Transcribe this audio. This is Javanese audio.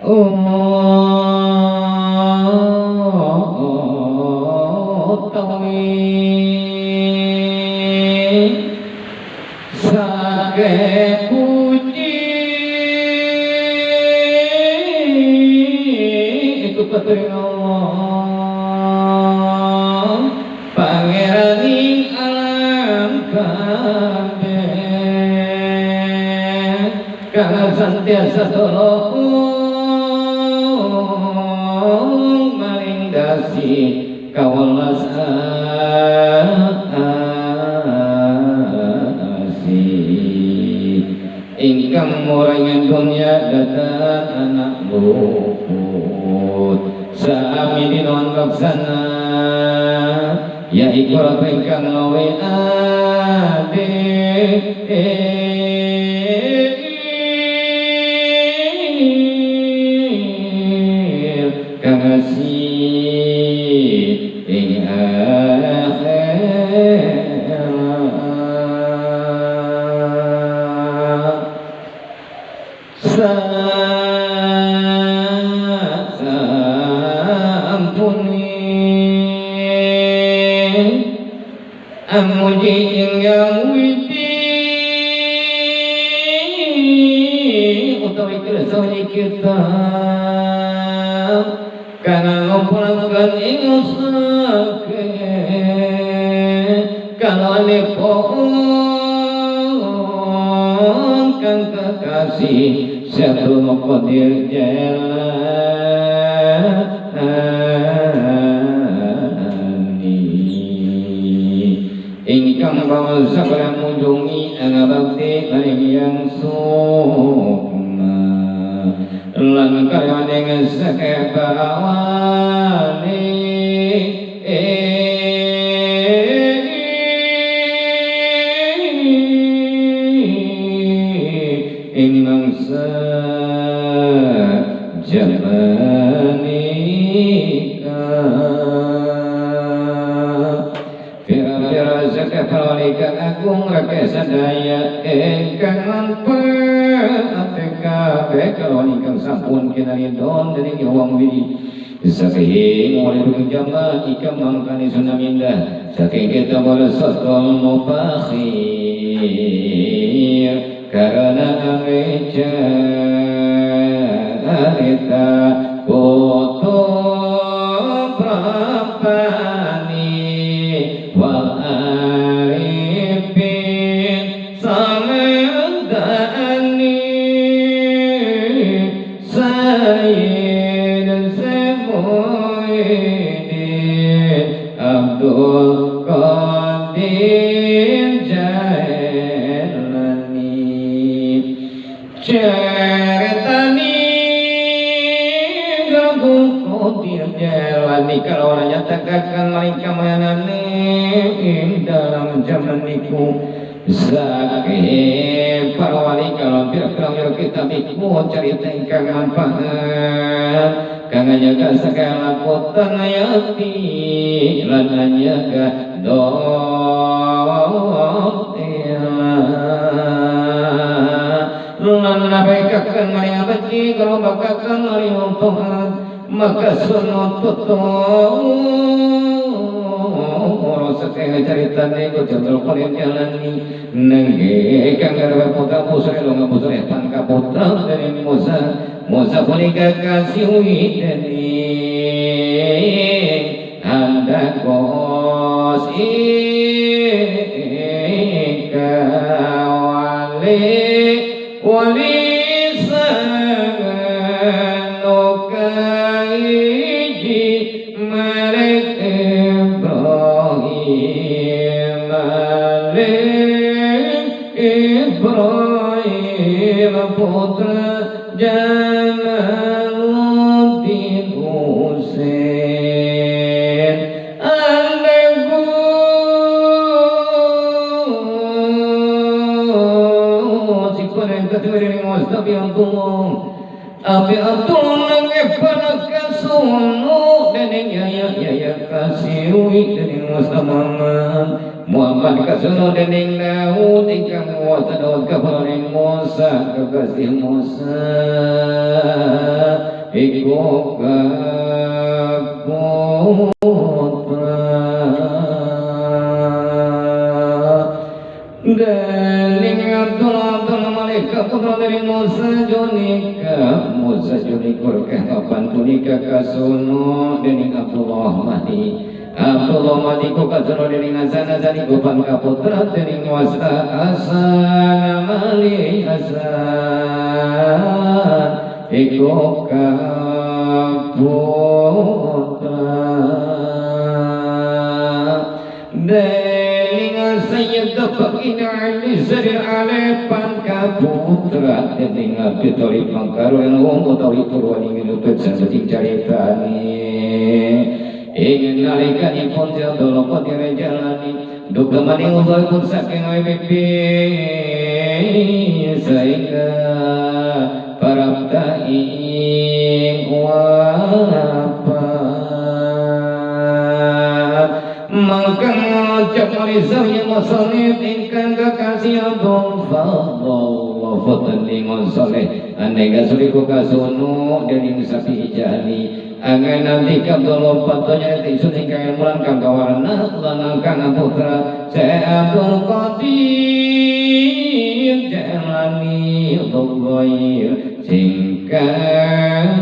Utawi sake puji iku petring Allah pangeraning alam kabeh kang santiasa tolong maring dasi kawelas asih ingkang murangan dunya datan anak luput sami dinon laksana ya iku ingkang luwih adil kang asih ing akhirat sampuni amuji ingkang widi utawi kersa kitab kang ngumpulaken ing sake kalanipun kang kekasih Syaikhul Qadir Jailani ingkang bangsa munjungi angabakti maring yang sukma lan karyaning sakebawane ing mangsa jamanika pira-pira zakat walika agung rake sadaya ingkang manfaat kabeh kalon ingkang sampun kinalindon dening wong widi saking mulai jaman ikam mangkani sunamindah saking kita balasatul mufakhir karena amecarita kutub rabbani wal arifin samandani sayyid semuidin Abdul Qadir Jailani ceritani Abdul Qadir Jailani kalau nyatakan maring kamanane ing dalam jaman niku saking para wali kalau pira-pira kitab iku cerita ingkang manfaat kang nyaga segala lakotan ayati lan nyaga lan nabekaken maring abdi kalau bakaken maring wong taat maka sunut tutur saking caritane ku Abdul Qadir Jailani nengge kang garwa putra Musa longa Musa pangka putra dening Musa Musa punika kasih dening handakos ingkang wali wali kaiji Malik Ibrahim Malik Ibrahim putra Jamaluddin Husain Andagu sikurang katwiring Mustafi Abdullah Abi Abdullah kasunu dening yaya yaya kasiwi dening Muhammad Muhammad kasunu dening Daud ingkang wata Daud kaparing Musa kekasih Musa iku kaputra dening Abdullah Abdullah malih kaputra dari Musa Junika Musa Junikur kehtapan punika kasono dening Abdullah Mahdi Abdullah Mahdi ku kasono dening Hasan Hasan iku pan kaputra dening Wasa Hasan malih Hasan iku kaputra dening Sayyid Bakin Ali Sari Alepan kaputra dening Abi Thalib mangkaro wong utawi purwaning nutut saking caritane ingin nalikanipun Abdullah Qadir jalani duka maning pun saking mimpi sehingga parapta ing wafat mangkang ngucap malisahnya masalib ingkang kekasih Abdul Fadl fadli ngonsoleh andai kasuliku kasunu dening sapi jani angan nanti Abdul Fadlnya tisun ingkang ilmulan kang kawarna lan kang putra Syekh Abdul Qadir Jalani Dhawir singkang